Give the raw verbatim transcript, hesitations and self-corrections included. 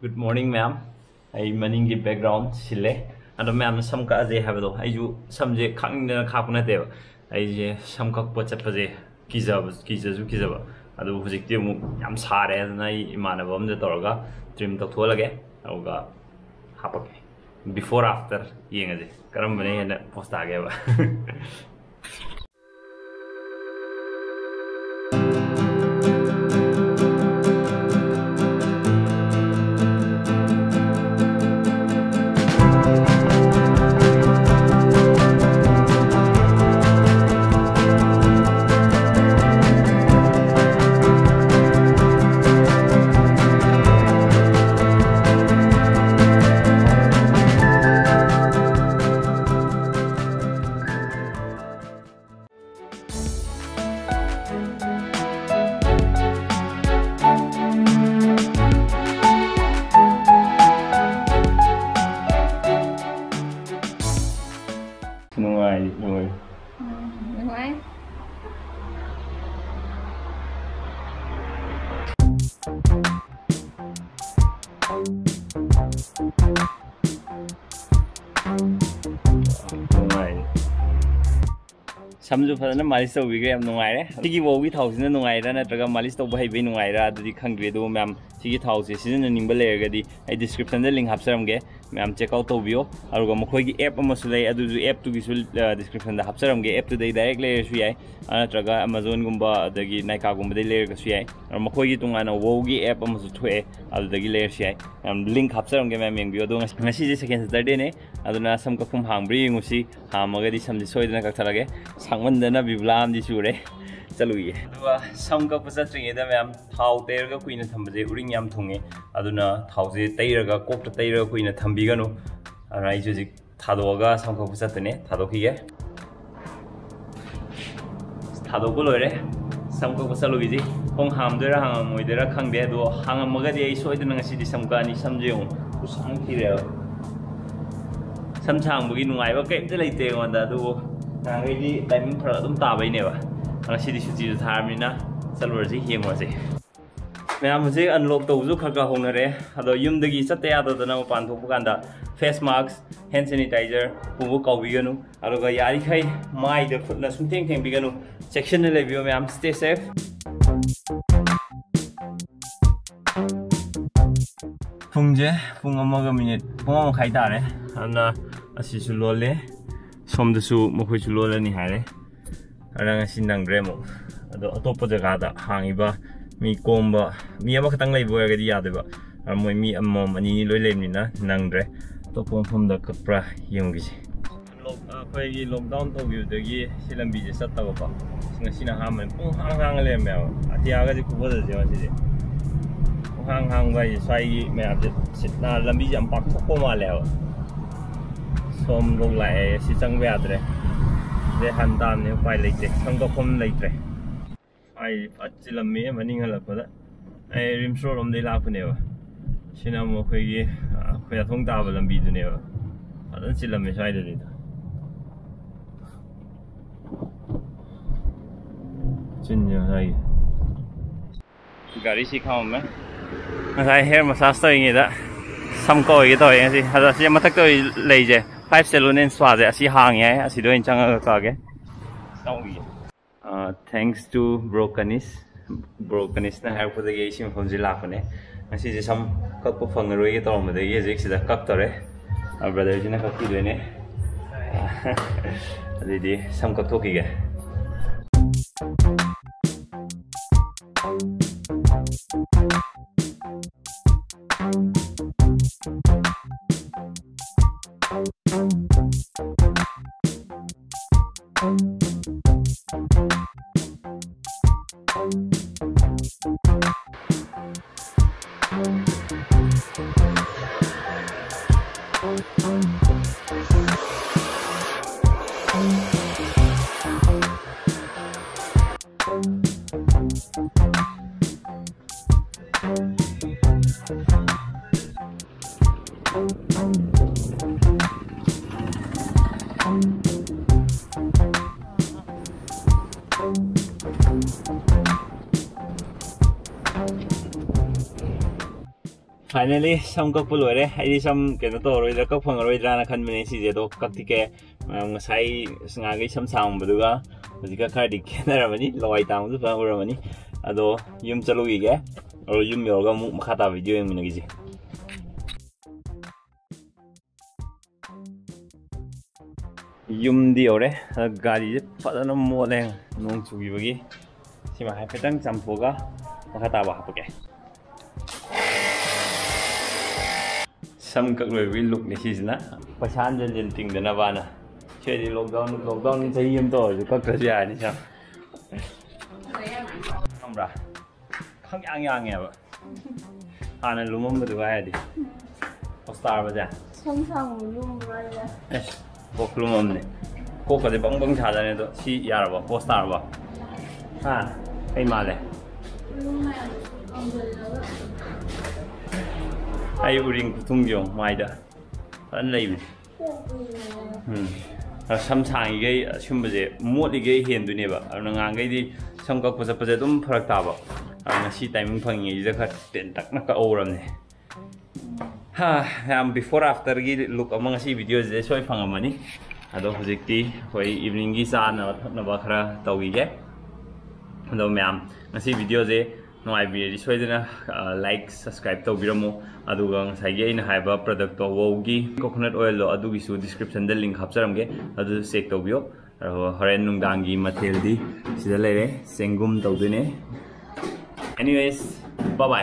Good morning, ꯃꯌꯥꯝ꯫ ꯑꯩ ꯃꯅꯤꯡꯒꯤ background ꯁꯤꯜꯂꯦ꯫ ꯑꯗꯣ ꯃꯌꯥꯝꯅ ꯁꯝ ꯀꯛꯑꯁꯦ ꯍꯥꯏꯕꯗꯣ, ꯑꯩꯁꯨ ꯁꯝꯁꯦ ꯈꯥꯛꯅꯤꯡꯗꯅ ꯈꯥꯛꯄ ꯅꯠꯇꯦꯕ꯫ ꯑꯩꯁꯦ ꯁꯝ ꯀꯛꯄ ꯆꯠꯄꯁꯦ ꯀꯤꯖꯕ, ꯀꯤꯖꯁꯨ ꯀꯤꯖꯕ꯫ ꯑꯗꯨꯕꯨ ꯍꯧꯖꯤꯛꯇꯤ ꯑꯃꯨꯛ ꯌꯥꯝ ꯁꯥꯔꯦ, ꯑꯗꯨꯅ ꯑꯩ ꯏꯃꯥꯟꯅꯕ ꯑꯃꯗ ꯇꯧꯔꯒ trim ꯇꯧꯊꯣꯛꯍꯜꯂꯒꯦ, ꯑꯗꯨꯒ ꯍꯥꯄꯛꯀꯦ꯫ Before after ꯌꯦꯡꯉꯁꯦ, ꯀꯔꯝꯕꯅ ꯍꯦꯟꯅ pose ꯇꯥꯒꯦꯕ꯫ ꯅꯨꯡꯉꯥꯏ, ꯅꯨꯡꯉꯥꯏ꯫ ꯎꯝ, ꯅꯨꯡꯉꯥꯏ꯫ ꯅꯨꯡꯉꯥꯏ꯫ ꯁꯝꯁꯨ ꯐꯖꯅ ꯃꯥꯂꯤꯁ ꯇꯧꯕꯤꯈ꯭ꯔꯦ, ꯌꯥꯝ ꯅꯨꯡꯉꯥꯏꯔꯦ꯫ ꯁꯤꯒꯤ ꯋꯥꯎꯒꯤ ꯊꯥꯎꯁꯤꯅ ꯅꯨꯡꯉꯥꯏꯔꯥ ꯅꯠꯇ꯭ꯔꯒ ꯃꯥꯂꯤꯁ ꯇꯧꯕ ꯍꯩꯕꯩ ꯅꯨꯡꯉꯥꯏꯔꯥ, ꯑꯗꯨꯗꯤ ꯈꯪꯗ꯭ꯔꯤ꯫ ꯑꯗꯨꯕꯨ ꯃꯌꯥꯝ, ꯁꯤꯒꯤ ꯊꯥꯎꯁꯦ ꯁꯤꯖꯤꯟꯅꯅꯤꯡꯕ ꯂꯩꯔꯒꯗꯤ ꯑꯩ description ꯗ link ꯍꯥꯞꯆꯔꯝꯒꯦ, ꯃꯌꯥꯝ check out ꯇꯧꯕꯤꯌꯣ꯫ ꯑꯗꯨꯒ ꯃꯈꯣꯏꯒꯤ app ꯑꯃꯁꯨ ꯂꯩ, ꯑꯗꯨꯁꯨ app ꯇꯨꯒꯤꯁꯨ, ꯑ, description ꯗ ꯍꯥꯞꯆꯔꯝꯒꯦ꯫ App ꯇꯨꯗꯩ direct ꯂꯩꯔꯁꯨ ꯌꯥꯏ, ꯑ, ꯅꯠꯇ꯭ꯔꯒ Amazon ꯒꯨꯝꯕ, ꯑꯗꯒꯤ Nykaa ꯒꯨꯝꯕꯗꯩ ꯂꯩꯔꯒꯁꯨ ꯌꯥꯏ꯫ ꯑ, ꯃꯈꯣꯏꯒꯤ ꯇꯣꯉꯥꯟꯅ ꯋꯥꯎꯒꯤ app ꯑꯃꯁꯨ ꯊꯣꯛꯑꯦ, ꯑꯗꯨꯗꯒꯤ ꯂꯩꯔꯁꯨ ꯌꯥꯏ꯫ ꯃꯌꯥꯝ, link ꯍꯥꯞꯆꯔꯝꯒꯦ, ꯃꯌꯥꯝ ꯌꯦꯡꯕꯤꯌꯣ꯫ ꯑꯗꯣ ꯉꯁꯤ, ꯉꯁꯤꯁꯦ second Saturday ꯅꯦ, ꯑꯗꯨꯅ ꯁꯝ ꯀꯛꯐꯝ ꯍꯥꯡꯕ꯭ꯔꯥ ꯌꯦꯡꯉꯨꯁꯤ꯫ ꯍꯥꯝꯃꯒꯗꯤ ꯁꯝꯁꯦ ꯁꯣꯏꯗꯅ ꯀꯛꯊꯠꯂꯒꯦ꯫ ꯁꯥꯡꯃꯟꯗꯅ ꯕꯤꯕꯨꯂꯥ ꯑꯃꯗꯤ ꯆꯨꯔꯦ꯫ ꯆꯠꯂꯨꯏꯌꯦ꯫ ꯑꯗꯨꯒ ꯁꯝ ꯀꯛꯄ ꯆꯠꯇ꯭ꯔꯤꯉꯩꯗ ꯃꯌꯥꯝ, ꯊꯥꯎ ꯇꯩꯔꯒ ꯀꯨꯏꯅ ꯊꯝꯕꯁꯦ ꯎꯔꯤꯡ ꯌꯥꯝ ꯊꯨꯡꯉꯦ꯫ ꯑꯗꯨꯅ ꯊꯥꯎꯁꯦ ꯇꯩꯔꯒ, ꯀꯣꯛꯇ ꯇꯩꯔꯒ ꯀꯨꯏꯅ ꯊꯝꯕꯤꯒꯅꯨ꯫ ꯑꯗꯨꯅ ꯑꯩꯁꯨ ꯍꯧꯖꯤꯛ ꯊꯥꯗꯣꯛꯑꯒ ꯁꯝ ꯀꯛꯄ ꯆꯠꯇꯣꯏꯅꯦ꯫ ꯊꯥꯗꯣꯛꯈꯤꯒꯦ꯫ ꯊꯥꯗꯣꯛꯄ ꯂꯣꯏꯔꯦ꯫ ꯁꯝ ꯀꯛꯄ ꯆꯠꯂꯨꯈꯤꯁꯤ꯫ ꯈꯣꯡ ꯍꯥꯝꯗꯣꯏꯔꯥ ꯍꯥꯝꯃꯝꯃꯣꯏꯗꯣꯏꯔꯥ ꯈꯪꯗꯦ, ꯑꯗꯣ ꯍꯥꯝꯃꯝꯃꯒꯗꯤ ꯑꯩ ꯁꯣꯏꯗꯅ ꯉꯁꯤꯗꯤ ꯁꯝ ꯀꯛꯑꯅꯤ꯫ ꯁꯝꯁꯦ ꯌꯦꯡꯉꯨ, ꯈꯨꯁꯥꯡ ꯊꯤꯔꯦꯕ꯫ ꯁꯝ ꯁꯥꯡꯕꯒꯤ ꯅꯨꯡꯉꯥꯏꯕ ꯀꯔꯤꯝꯇ ꯂꯩꯇꯦ ꯑꯩꯉꯣꯟꯗ, ꯑꯗꯨꯕꯨ ꯅꯍꯥꯟꯈꯩꯗꯤ timing ꯐꯔꯛ ꯑꯗꯨꯝ ꯇꯥꯕꯩꯅꯦꯕ꯫ ꯉꯁꯤꯗꯤ ꯁꯨꯇꯤꯁꯨ ꯊꯥꯔꯕꯅꯤꯅ ꯆꯠꯂꯨꯔꯁꯤ, ꯌꯦꯡꯉꯨꯔꯁꯤ꯫ ꯃꯌꯥꯝ ꯍꯧꯖꯤꯛ unlock ꯇꯧꯕꯁꯨ ꯈꯔ ꯈꯔ ꯍꯧꯅꯔꯦ꯫ ꯑꯗꯣ ꯌꯨꯝꯗꯒꯤ ꯆꯠꯇ ꯌꯥꯗꯗꯅ ꯃꯄꯥꯟ ꯊꯣꯛꯄ ꯀꯥꯟꯗ face mask, hand sanitizer ꯄꯨꯕ ꯀꯥꯎꯕꯤꯒꯅꯨ꯫ ꯑꯗꯨꯒ ꯌꯥꯔꯤꯈꯩ ꯃꯥꯏꯗ ꯈꯨꯠꯅ ꯁꯨꯡꯊꯦꯡ ꯊꯦꯡꯕꯤꯒꯅꯨ꯫ ꯆꯦꯛꯁꯤꯟꯅ ꯂꯩꯕꯤꯌꯨ ꯃꯌꯥꯝ, stay safe꯫ ꯄꯨꯡꯁꯦ ꯄꯨꯡ ꯑꯃꯒ ꯃꯤꯅꯤꯠ, ꯄꯨꯡ ꯑꯃ ꯃꯈꯥꯏ ꯇꯥꯔꯦ꯫ ꯑꯗꯨꯅ ꯑꯁꯤꯁꯨ ꯂꯣꯜꯂꯦ, ꯁꯣꯝꯗꯁꯨ ꯃꯈꯣꯏꯁꯨ ꯂꯣꯜꯂꯅꯤ ꯍꯥꯏꯔꯦ꯫ ꯑꯗꯨꯅ ꯉꯁꯤ ꯅꯪꯗ꯭ꯔꯦ ꯑꯃꯨꯛ꯫ ꯑꯗꯣ ꯑꯇꯣꯞꯄ ꯖꯒꯥꯗ ꯍꯥꯡꯉꯤꯕ ꯃꯤ ꯀꯣꯝꯕ, ꯃꯤ ꯑꯃꯈꯛꯇꯪ ꯂꯩꯕ ꯑꯣꯏꯔꯒꯗꯤ ꯌꯥꯗꯣꯏꯕ꯫ ꯑꯗꯣ ꯃꯣꯏ ꯃꯤ ꯑꯃꯃꯝ ꯑꯅꯤꯅꯤ ꯂꯣꯏ ꯂꯩꯕꯅꯤꯅ ꯅꯪꯗ꯭ꯔꯦ꯫ ꯑꯇꯣꯞꯄ ꯃꯐꯝꯗ ꯀꯛꯄ꯭ꯔꯥ ꯌꯦꯡꯉꯨꯒꯤꯁꯦ꯫ ꯂꯣꯛ-, ꯑꯩꯈꯣꯏꯒꯤ lockdown ꯇꯧꯈꯤꯕꯗꯒꯤ ꯁꯤ ꯂꯝꯕꯤꯁꯦ ꯆꯠꯇꯕꯀꯣ꯫ ꯉꯁꯤꯅ ꯑꯍꯥꯟꯕꯅꯤ꯫ ꯄꯨꯡ ꯍꯥꯡ ꯍꯥꯡꯉ ꯂꯩꯔꯝꯃꯦꯕ꯫ ꯑꯇꯤꯌꯥꯒꯁꯦ ꯈꯨꯐꯖꯁꯦ ꯉꯁꯤꯗꯤ꯫ ꯄꯨꯡ ꯍꯥꯡ ꯍꯥꯡꯕ ꯍꯥꯏꯁꯦ ꯁ꯭ꯋꯥꯏꯒꯤ ꯃꯌꯥꯝꯁꯦ ꯁꯤꯠ ꯅꯥꯟ, ꯂꯝꯕꯤꯁꯦ ꯌꯥꯝ ꯄꯥꯛꯊꯣꯛꯄ ꯃꯥꯜꯂꯦ ꯍꯥꯏꯕ꯫ ꯁꯣꯝꯐꯧ ꯂꯥꯛꯑꯦ, ꯁꯤ ꯆꯪꯕ ꯌꯥꯗ꯭ꯔꯦ꯫ ꯁꯤꯗꯩ ꯍꯟ ꯇꯥꯕꯅꯦ, ꯎꯄꯥꯏ ꯂꯩꯇꯦ, ꯁꯝ ꯀꯛꯐꯝ ꯂꯩꯇ꯭ꯔꯦ꯫ ꯑꯩ ꯐꯠ ꯆꯤꯜꯂꯝꯃꯦ ꯃꯅꯤꯡ ꯍꯜꯂꯛꯄꯗ꯫ ꯑꯩ ꯔꯤꯝꯁ ꯔꯣꯗ ꯂꯣꯝꯗꯩ ꯂꯥꯛꯄꯅꯦꯕ꯫ ꯁꯤꯅ ꯑꯃꯨꯛ ꯑꯩꯈꯣꯏꯒꯤ, ꯑ, ꯈꯣꯏꯌꯥꯊꯣꯡ ꯇꯥꯕ ꯂꯝꯕꯤꯗꯨꯅꯦꯕ꯫ ꯐꯖꯅ ꯆꯤꯜꯂꯝꯃꯦ ꯁ꯭ꯋꯥꯏꯗꯗꯤ꯫ ꯆꯤꯟꯁꯦ ꯉꯁꯥꯏꯒꯤ꯫ ꯒꯥꯔꯤꯁꯤ ꯈꯥꯝꯃꯝꯃꯦ꯫ ꯉꯁꯥꯏ hair massage ꯇꯧꯔꯤꯉꯩꯗ ꯁꯝ ꯀꯛꯑꯣꯏꯒꯦ ꯇꯧꯔꯦ ꯉꯁꯤ꯫ ꯑꯗꯣ ꯑꯁꯤ ꯃꯊꯛꯇ ꯂꯩꯁꯦ Five Salon and Spaꯁꯦ, ꯑꯁꯤ ꯍꯥꯡꯉꯦ ꯍꯥꯏ, ꯑꯁꯤꯗ ꯑꯣꯏꯅ ꯆꯪꯉꯒ ꯀꯛꯑꯒꯦ꯫ ꯇꯧꯈꯤꯒꯦ꯫ ꯑ, thanks to bro Kanish꯫ Bro Kanishꯅ ꯍꯥꯏꯔꯛꯄꯗꯒꯤ ꯑꯩ ꯁꯤ ꯃꯐꯝꯁꯤ ꯂꯥꯛꯄꯅꯦ꯫ ꯉꯁꯤꯁꯦ ꯁꯝ ꯀꯛꯄ ꯐꯪꯉꯔꯣꯏꯒꯦ ꯇꯧꯔꯝꯕꯗꯒꯤ ꯍꯧꯖꯤꯛ ꯁꯤꯗ ꯀꯛꯇꯧꯔꯦ꯫ ꯑ, brotherꯁꯤꯅ ꯀꯛꯄꯤꯗꯣꯏꯅꯦ꯫ ꯑꯗꯨꯗꯤ ꯁꯝ ꯀꯛꯊꯣꯛꯈꯤꯒꯦ꯫ Finally, ꯁꯝ ꯀꯛꯄ ꯂꯣꯏꯔꯦ꯫ ꯑꯩꯗꯤ ꯁꯝ ꯀꯩꯅꯣ ꯇꯧꯔꯔꯣꯏꯗ꯭ꯔꯥ, ꯀꯛ ꯐꯪꯉꯔꯣꯏꯗ꯭ꯔꯥꯅ ꯈꯟꯕꯅꯦ꯫ ꯁꯤꯁꯦ ꯑꯗꯣ ꯀꯛꯇꯤ ꯀꯛꯑꯦ꯫ ꯃꯌꯥꯝ, ꯉꯁꯥꯏ ꯉꯥꯡꯈꯩ ꯁꯝ ꯁꯥꯡꯕꯗꯨꯒ ꯍꯧꯖꯤꯛꯀ ꯈꯔꯗꯤ ꯈꯦꯠꯅꯔꯝꯃꯅꯤ꯫ ꯂꯋꯥꯏ ꯇꯥꯡꯕꯁꯨ ꯐꯖꯅ ꯎꯔꯝꯃꯅꯤ꯫ ꯑꯗꯣ ꯌꯨꯝ ꯆꯠꯂꯨꯈꯤꯒꯦ꯫ ꯑꯗꯣ ꯌꯨꯝ ꯌꯧꯔꯒ ꯑꯃꯨꯛ ꯃꯈꯥ ꯇꯥꯕ ꯚꯤꯗꯤꯑꯣ ꯌꯦꯡꯃꯤꯟꯅꯈꯤꯁꯦ꯫ ꯌꯨꯝꯗꯤ ꯌꯧꯔꯦ꯫ ꯑꯗ ꯒꯥꯔꯤꯁꯦ ꯐꯖꯅ ꯃꯣꯠꯂꯦ, ꯅꯣꯡ ꯆꯨꯈꯤꯕꯒꯤ꯫ ꯁꯤꯃ ꯍꯥꯏꯐꯦꯠꯇꯪ ꯆꯥꯝꯊꯣꯛꯑꯒ ꯃꯈꯥ ꯇꯥꯕ ꯍꯥꯞꯄꯛꯀꯦ꯫ ꯁꯝ ꯀꯛ ꯂꯣꯏꯕꯒꯤ ꯂꯨꯛꯅꯤ ꯁꯤꯁꯤꯅ꯫ ꯄꯩꯁꯥ ꯍꯟꯖꯟ ꯍꯟꯖꯟ ꯇꯤꯡꯗꯅꯕꯅ꯫ ꯁꯤꯗꯤ ꯂꯣꯛꯗꯥꯎꯟ, ꯂꯣꯛꯗꯥꯎꯟ ꯆꯍꯤ ꯑꯃ ꯇꯧꯔꯁꯨ ꯀꯛꯇ꯭ꯔꯁꯨ ꯌꯥꯔꯅꯤ ꯁꯝ꯫ ꯈꯪꯕ꯭ꯔꯥ? ꯈꯪꯌꯥꯡ ꯌꯥꯡꯉꯦꯕ꯫ ꯍꯥꯟꯅ ꯂꯨꯝꯃꯝꯕꯗꯨꯒ ꯍꯥꯏꯔꯗꯤ꯫ ꯄꯣꯁ ꯇꯥꯔꯕꯁꯦ? ꯁꯝ ꯁꯥꯡꯕ ꯂꯨꯝꯕ꯭ꯔꯥ ꯍꯥꯏꯁꯦ? ꯑꯦꯁ, ꯀꯣꯛ ꯂꯨꯝꯃꯝꯅꯦ꯫ ꯀꯣꯛꯀꯁꯦ ꯕꯪ ꯕꯪ ꯁꯥꯖꯥꯠꯅꯦ꯫ ꯑꯗꯣ ꯁꯤ ꯌꯥꯔꯕꯣ? ꯄꯣꯁ ꯇꯥꯔꯕꯣ? ꯍꯥ? ꯀꯩ ꯃꯥꯜꯂꯦ? ꯂꯨꯝ ꯃꯌꯥꯝꯗꯣ ꯀꯪꯁꯤꯜꯂꯒ꯫ ꯑꯩ ꯎꯔꯤꯡ ꯈꯨꯊꯨꯡꯁꯦ ꯌꯦꯡꯉꯣ ꯃꯥꯏꯗ꯫ ꯐꯖꯅ ꯂꯩꯕꯅꯦ꯫ ꯎꯝ꯫ ꯑꯗ ꯁꯝ ꯁꯥꯡꯉꯤꯈꯩ ꯑꯁꯨꯝꯕꯁꯦ ꯃꯣꯠꯂꯤꯈꯩ ꯍꯦꯟꯗꯣꯏꯅꯦꯕ꯫ ꯑꯗꯨꯅ ꯉꯥꯡꯈꯩꯗꯤ ꯁꯝ ꯀꯛꯄ ꯆꯠꯄꯁꯦ ꯑꯗꯨꯝ ꯐꯔꯛ ꯇꯥꯕ꯫ ꯑꯗꯨ ꯉꯁꯤ ꯇꯥꯏꯃꯤꯡ ꯐꯪꯉꯤꯉꯩꯁꯤꯗ ꯈꯔ ꯇꯦꯟꯇꯛꯅ ꯀꯛꯍꯧꯔꯕꯅꯦ꯫ ꯍꯥ, ꯌꯥꯝ before after ꯒꯤ look ꯑꯃ ꯉꯁꯤ ꯚꯤꯗꯤꯑꯣꯁꯤꯗ ꯁꯣꯏ ꯐꯪꯉꯝꯃꯅꯤ꯫ ꯑꯗꯣ ꯍꯧꯖꯤꯛꯇꯤ ꯑꯩꯈꯣꯏ evening ꯒꯤ ꯆꯥꯅꯕ ꯊꯛꯅꯕ ꯈꯔ ꯇꯧꯈꯤꯒꯦ꯫ ꯑꯗꯣ ꯃꯌꯥꯝ, ꯉꯁꯤ ꯚꯤꯗꯤꯑꯣꯁꯦ ꯅꯨꯡꯉꯥꯏꯕꯤꯔꯗꯤ ꯁꯣꯏꯗꯅ, ꯑ, like, subscribe ꯇꯧꯕꯤꯔꯝꯃꯣ꯫ ꯑꯗꯨꯒ ꯉꯁꯥꯏꯒꯤ ꯑꯩꯅ ꯍꯥꯏꯕ product ꯇꯣ, WOW ꯒꯤ coconut oil ꯗꯣ, ꯑꯗꯨꯒꯤꯁꯨ description ꯗ link ꯍꯥꯞꯆꯔꯝꯒꯦ, ꯑꯗꯨ check ꯇꯧꯕꯤꯌꯣ꯫ ꯑꯗꯨꯒ ꯍꯣꯔꯦꯟ ꯅꯨꯡꯗꯥꯡꯒꯤ ꯃꯊꯦꯜꯗꯤ ꯁꯤꯗ ꯂꯩꯔꯦ, ꯆꯦꯡꯒꯨꯝ ꯇꯧꯗꯣꯏꯅꯦ꯫ Anyways, bye bye꯫